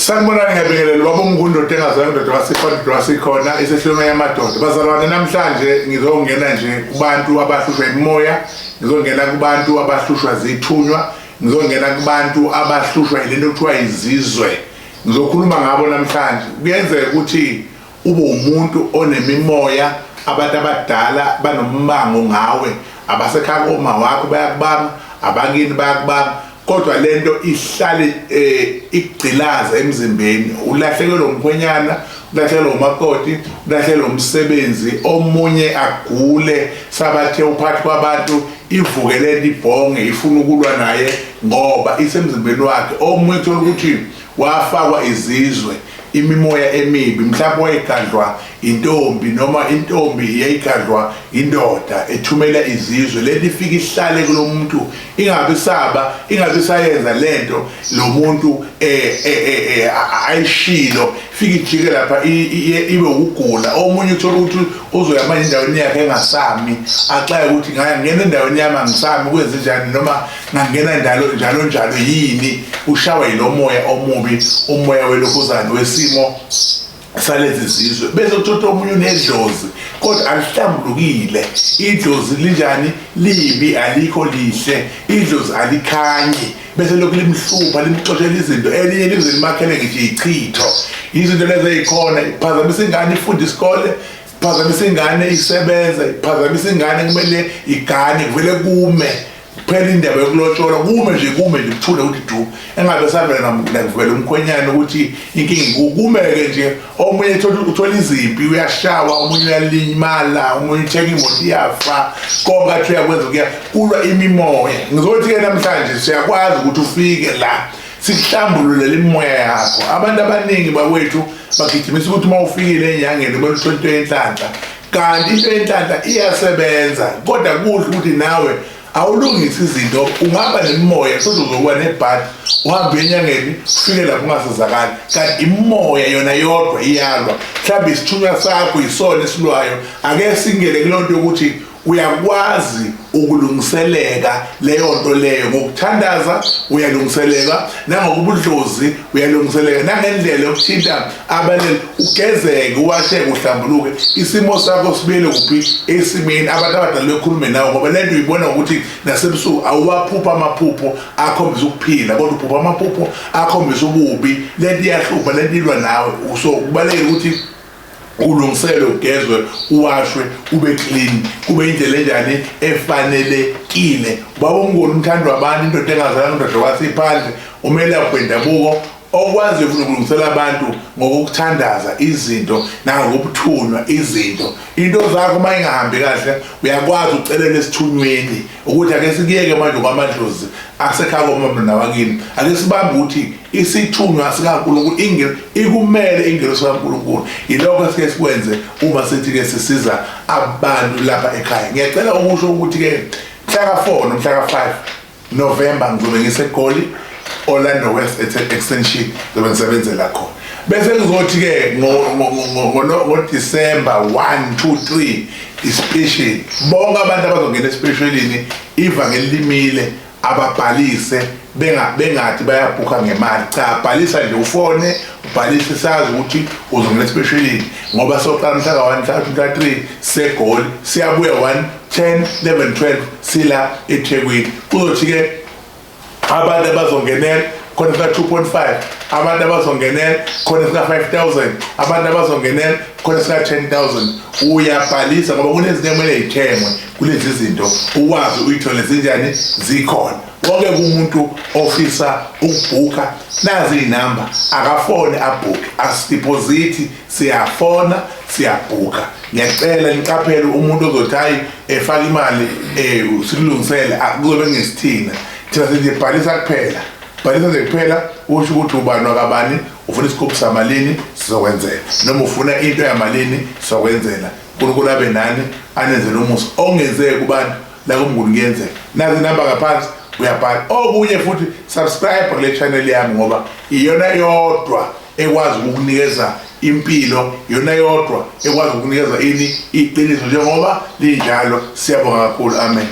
Sanibonani, ngiyabingelela ubaba uMngundoda engazange ndoda wasikhona wasikhona isehluluma yamadoda. Bazalwane, namhlanje ngizongena nje kubantu abahlushwa imimoya, ngizongena kubantu abahlushwa zithunywa, ngizongena kubantu abahlushwa yilento okuthiwa izizwe. Ngizokhuluma ngabo namhlanje. Kuyenzeka ukuthi ube umuntu onemimoya, abantu abadala banombango ngawe, abasekhaya koma wakho bayakubamba, abakini bayakubamba, kodwa lento ihlale ikugcilaza emzimbeni. Ulahlekelwe umkhwenyana, ulahlekelwe umakoti, ulahlekelwe umsebenzi, omunye agule sabathe uphathi kwabantu, ivuke lento ibhonge ifuna ukulwa naye ngoba isemzimbeni wakhe. Omunye uthola ukuthi wafakwa izizwe, imimoya emibi, mhlawumbe wayegadlwa intombi noma intombi yayigadlwa indoda ethumela izizwe. Lento ifike ihlale kulo muntu, ingabe saba, ingabe sayenza lento lo muntu ayishilo, ifike ijike lapha ibe ukugula. Omunye uthola ukuthi uzoya manje endaweni yakhe engasami, axaye ukuthi ngangena endaweni yami angisami, kwenze njani, noma ngangena njalo njalo njalo yini. Ushawa yilo moya omubi, umoya welokhuzane wesimo salezi zizwe. Bese kuthatha omunye unedlozi kodwa alihlambulukile. Idlozi linjani? Libi, alikho lihle, idlozi alikhanyi, bese lokhu limhlupha, limxoshela izinto. Elinye lize limakhele ngisho ichitho. Izinto lezo ezikhona iphazamisa ingane ifunda isikole, iphazamisa ingane isebenza, iphazamisa ingane kumele igane, kuvele kume kuphela indaba yokulotsholwa, kume nje, kume nje, kuthule ukuthi du, engabe savela nakuvela umkhwenyana ukuthi inkinga kumeke nje. Omunye uthola izimpi, uyashawa, omunye uyalimala, omunye uthenga imoto iyafa, konke athi uyakwenza kuya kulwa imimoya. Ngizothi-ke namhlanje siyakwazi ukuthi ufike la sikuhlambulule imimoya yakho. Abantu abaningi bakwethu bagijimisa ukuthi uma ufikile enyangeni kumele uthole into yenhlanhla, kanti into yenhlanhla iyasebenza, kodwa kuhle ukuthi nawe awulungisi izinto. Ungaba nemimoya futhi uzokuba nebhadi, uhambe enyangeni ufike lapho ungasizakali, kanti imimoya yona yodwa iyalwa. Mhlawumbe isithunywa sakho yisona esilwayo. Ake singene kuleyo nto yokuthi uyakwazi ukulungiseleka leyo nto leyo ngokuthandaza, uyalungiseleka nangokubudlozi, uyalungiseleka nangendlela yokuthinta abalele, ugezeke, uwasheke, uhlambuluke, isimo sakho sibuyele kuphi? Esimeni. Abantu abadala bekhulume nawe, ngoba lento uyibona ukuthi nasebusuku awuwaphupha amaphupho akhombisa ukuphila, kodwa uphupha amaphupho akhombisa ububi. Lento iyahlupha, lento ilwa nawe. So kubalulekile ukuthi ulungiselwe, ugezwe, uwashwe, ube clean, kube indlela enjani efanelekile. Baba uMnguni, umthandi wabantu, indoda engazalanga indoda kwasiphandle, umelaphi wendabuko okwazi ukulungisela abantu ngokukuthandaza izinto nangokubuthunywa izinto. Into zakho uma ingahambi kahle uyakwazi ucelela esithunyweni ukuthi ake sikuyeke manje kwamadlozi asekhaya komama nawakini, ake sibambe ukuthi isithunywa sikaNkulunkulu ikumele ingelosi kaNkulunkulu. Yilokho esike sikwenze uma sithi-ke sisiza abantu lapha ekhaya. Ngiyacela ukusho ukuthi-ke mhla ka-4 nomhla ka-5 November ngizobe ngiseGoli, Orlando West Extension, ngizobe ngisebenzela khona. Bese kuzothi-ke ngoDisemba 1 2 3 i-special, bonke abantu abazongena e-specialini ivangeli limile, ababhalise, bengathi bayabhukha ngemali. Cha, bhalisa nje, ufone ubhalise, sazi ukuthi uzongena e-specialini, ngoba soqala mhla ka-1, mhla 2, mhla 3 seGoli, siyabuya 1 10 11 12 sila eThekwini. Kuzothi-ke abantu abazongenela khona sika 2.5, abantu abazongenela khona sika 5000, abantu abazongenela khona sika 10000. Uyabhalisa ngoba kunezinto ekumele yithengwe kulezi zinto, ukwazi uyithole zinjani zikhona. Wonke umuntu ofisa ukubhukha, nazi iy'namba, akafone abhukhe, asidiphoziti, siyafona siyabhukha. Ngiyacela niqaphele, umuntu ozothi hayi efaka imali sikulungisele, kuzobe kungesithina thina, sithi bhalisa kuphela, bhalisa nje kuphela, usho ukuthi ubani wakabani, ufuna isigubhu samalini, sizokwenzela, noma ufuna into yamalini, sizokwenzela. uNkulunkulu abe nani, anenzele umusa. Okungenzeki kubantu la kuMnguni kuyenzeka. Nazi inamba ngaphansi, uyabhala. Okunye futhi, subscribe kule channel yami, ngoba iyona yodwa ekwazi ukukunikeza impilo, iyona yodwa ekwazi ukukunikeza ini iqiniso njengoba linjalo. Siyabonga kakhulu, amen.